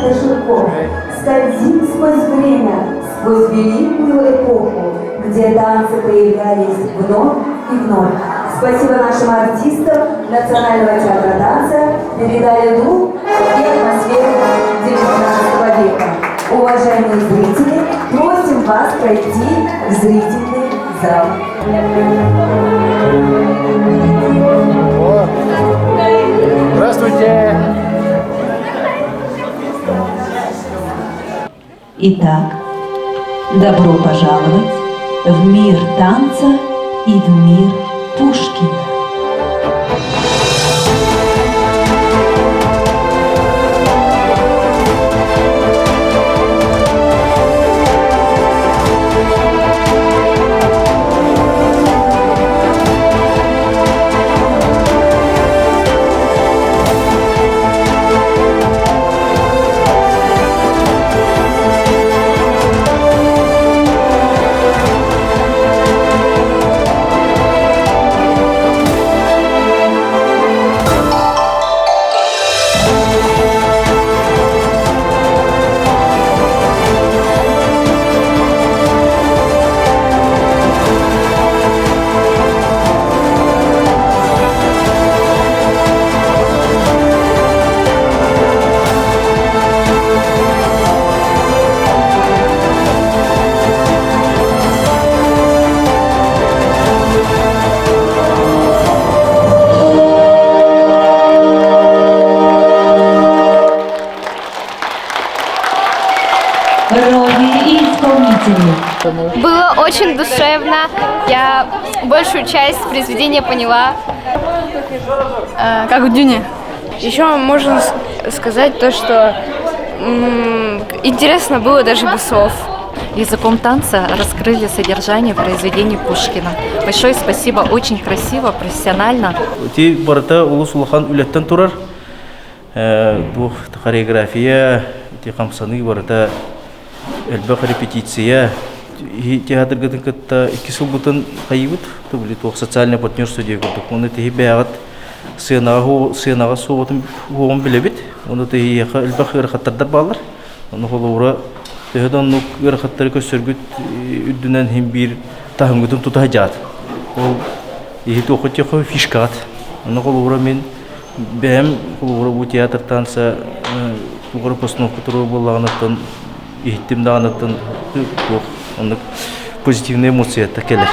Александр Жирков. Скользим сквозь время, сквозь великую эпоху, где танцы появлялись вновь и вновь. Спасибо нашим артистам Национального театра танца, передали дух и атмосферу XIX века. Уважаемые зрители, просим вас пройти в зрительный зал. Здравствуйте! Итак, добро пожаловать в мир танца и в мир Пушкина. Роли и исполнители. Было очень душевно. Я большую часть произведения поняла. Как в Дюне. Еще можно сказать то, что интересно было даже без слов. Языком танца раскрыли содержание произведений Пушкина. Большое спасибо, очень красиво, профессионально. Ити барыта улус улахан үлэттэн турар. Туох хореография, ити хамсаныы барыта элбэх репетиция. Театргытын кытта икки сылбытын хайыбыт, били туох социальное партнерство диye курдук. Оны тиһи бэйэҕит сыанаҕа сыанаҕа суоҕутун уоҕун билэбит. Оны тиһиэхэ элбэх ыарахаттардар бааллар. Ону холобура төһө да оннук ыарахаттары көрсөргүт үрдүнэн иһин биир таһымгытын тута сылдьаат. Ол иһи туохха тиэхэ фишкаҕыт. Ону холобура мин бэйэм холобура бу театртан тугара постановка туруор буоллаҕынаттан иһиттим даҕаныттан туох оннук позитивный эмоцията кэлэр.